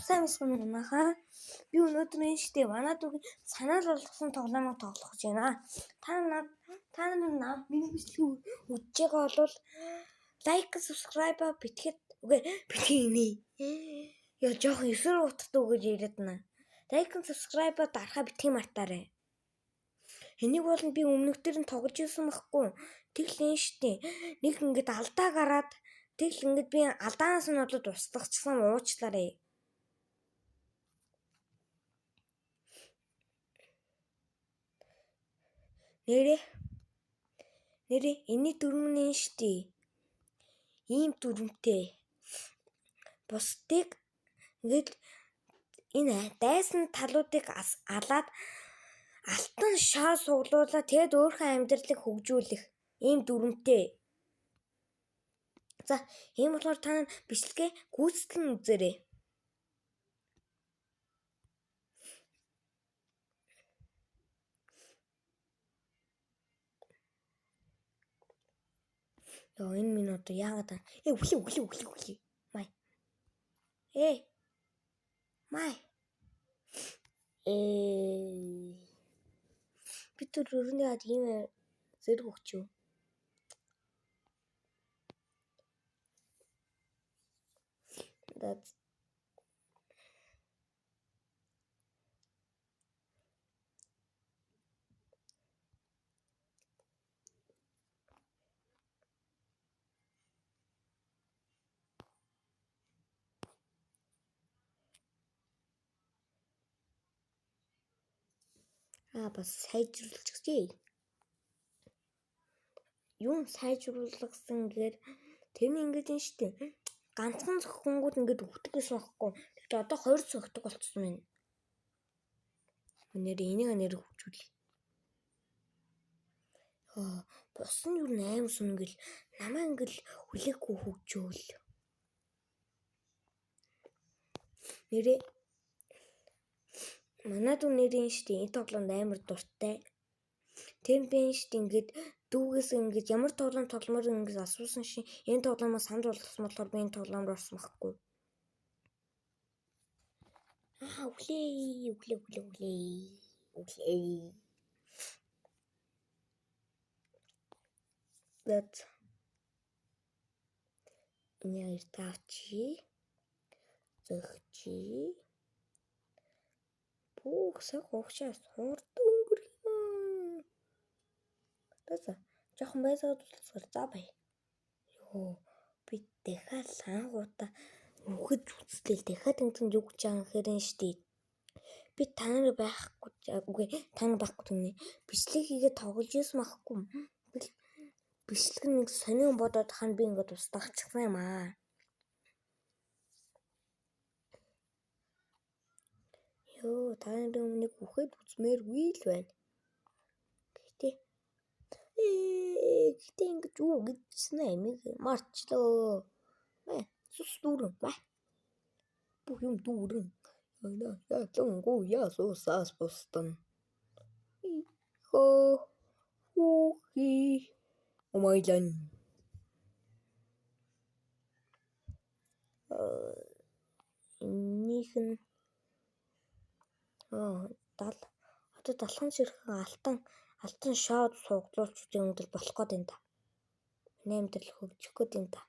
Сайн мэсгэн манайхаа. Би өнөөдөр энэ штэ манай дүүгийн санаал болгосон тоглоомыг тоглох гэж байна. Та нар миний бичлэгийг үзэж байгаа бол лайк, subscribe битгэд үгүй битгий нэ. Яа жоохон эсрэг утгатай үгээр яриад байна. Лайк, subscribe дарахаа битгий мартаарай. Энийг бол би өмнөх дээр нь тоглож ирсэн байхгүй. Тэгэл энэ штэ нэг ингээд алдаа гараад тэгэл ингээд би алдаанаас нь болоод устгахчихсан, уучлаарай. Нэрээ нэрээ энэний дүрэм нь энэ штэ. Ийм дүрмтэй. Бусдыг ингээд энэ дайсан талуудыг алаад алтан шоо суглуулаа тэгээд өөрийнхөө амьдралыг хөгжүүлэх ийм дүрмтэй. За ийм болохоор та нар бичлэгээ гүйцэтгэн үзээрэй. Йоо энэ минь одоо яагаад өглөө өглөө өглөө өглөө. Май. Май. Би түр өрөөний хад ийм зэрэг өгч юу. That's бас сайжруулчихжээ. Юун сайжруулсан гэхээр тэр нь ингэж юм штэ. Ганцхан зохингууд ингэж өгдөг гэсэн байхгүй. Тэгэхдээ одоо 2 зохидог болчихсон байна. Нэр энийг нэр хөгжүүлье. Бус нь юу 8 сүн гэл намаа ингээл хүлээхгүй хөгжөөл. Нэрээ манай дүү нэрийн штэ энэ тоглоомд амар дуртай. Тэр би штэ ингээд дүүгээс ингээд ямар тоглоом тогломоор ингээд асуусан шин энэ тоглоомоо санал болгосон болохоор би энэ тоглоом руу орсон байхгүй. Өглөө өглөө өглөө өглөө өглөө. That энэ тавчи зөгчи бүх цаг хугацаа хурдан өнгөрөх юм. За жоохон байсгаад тусгаар за бай. Йоо би дахиад лангуудаа үхэж үзтэл дахиад ингэсэн юу гэж байгаа гэхээр энэ штэ. Би та нар байхгүй үгүй та нар байхгүй гэнэ. Бичлэг хийгээд тоглож ирсэн байхгүй. Бичлэг нэг сонин бодоод хань би ингээд устгахчихсан юм аа. Йоо та нарын өмнө үхэд үзмээргүй л байна. Гэхдээ гэтээ ингэж юу гэжсэн амиг марчлоо. Сус дүүрэн бай. Бүх юм дүүрэн. Ялангуяа сусаас бусдана. Хөө хүүхи умайлан. Энийх нь одоо далхан ширхэн алтан шоод сууглуулч өндөр болох гээд байна та. Миний амьдрал хөгжих гээд байна та.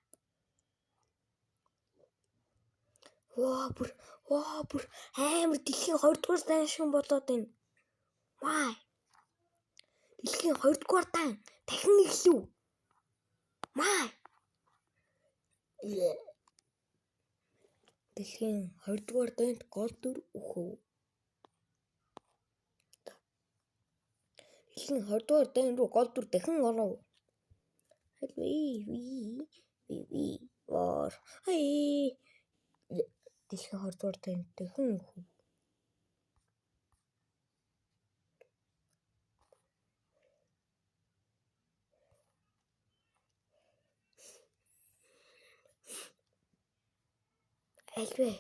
Ваа бүр амар дэлхийн 2 дугаар дан шиг болоод байна. Май. Дэлхийн 2 дугаар дан дахин эхлэв. Май. Дэлхийн 2 дугаар данд гол дүр үхв. Дэлхийн 20 дугаар дайн руу гол дүр дахин оров. Ви ви ви ви вор. Хай. Дэлхийн 20 дугаар дайн дахин үхв. Альвэ.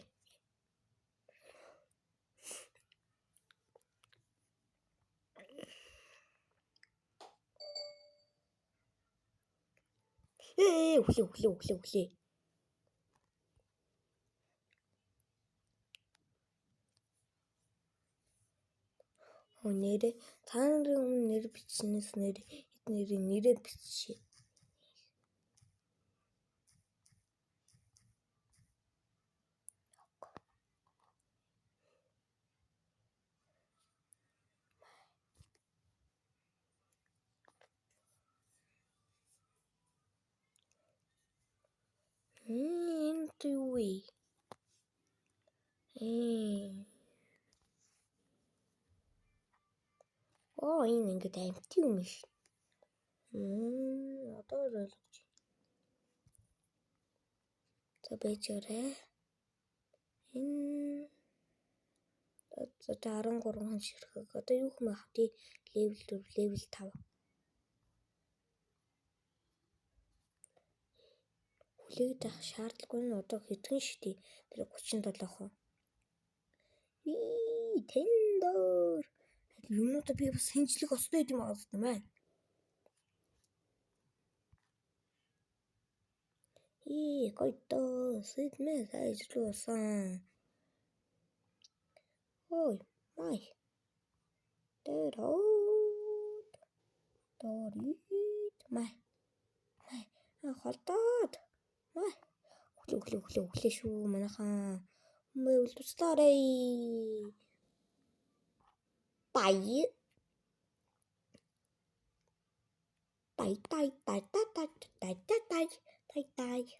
Өглөө өглөө өглөө өглөө. Хөө нэрээ та нарын өмнө нэр бичснээс нэр эднэрийн нэрээ биччихье. Энэ юу вэ? Оо, энэ ингээд амт юм биш. Одоо ойлгож байна. За байжаарай. Энэ одоо 13 хан ширхэг. Одоо юу юм бэ? Level 4, level 5. Хүлээгээд авах шаардлагагүй нь одоо хэдхэн шүү дээ. Тэр 37 хон. Тэндэр. Юмнуудаа би бас хинжлэх ёстой юм аа юм байна. Гоё сэдмэ сайжруулсан. Ой, май. Тэр хот. Дорит май. Май. Холдоод. Май. Өглөө өглөө өглөө шүү манайхан. Хүмүүл туслаарай. Bye. Bye bye bye bye bye bye bye bye bye.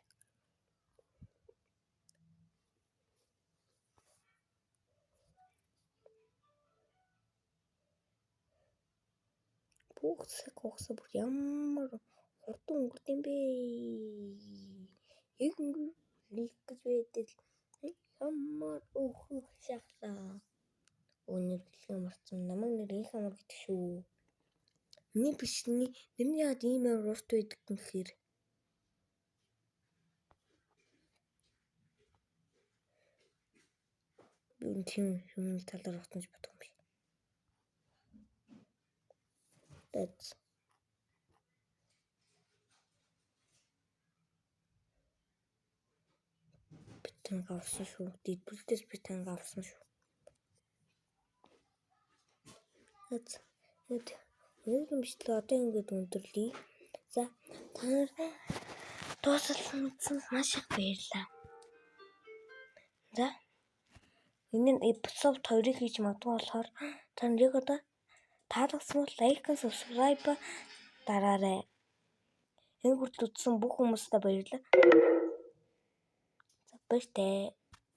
Бүх цаг хугацаа бүр ямар хурдан өнгөрд юм бэ? Яг өнгөрөх гэж байдаг. Ямар өөхөх шахлаа. Өнөр хэлхээ марцсан. Намайг нэр их амар гэдэг шүү. Миний бичлэний нэрний яагаад ийм амар урт байдаг юм гэхээр би тийм юмны талаар утсан ч бодох юм биш. That's би танга авсан шүү. Дэдбүлдээс би танга авсан шүү. Ингээд өнөөдрийн бичлэг одоо ингээд өндөрлөе. За та нар дуусгал мэдсэн маш их баярлалаа. За энэ нь эпизод 2-ыг хийж магадгүй болохоор та нар яг одоо таалагдсан бол лайк, subscribe дараарай. Энэ хүртэл үзсэн бүх хүмүүстээ баярлалаа. За баяртай.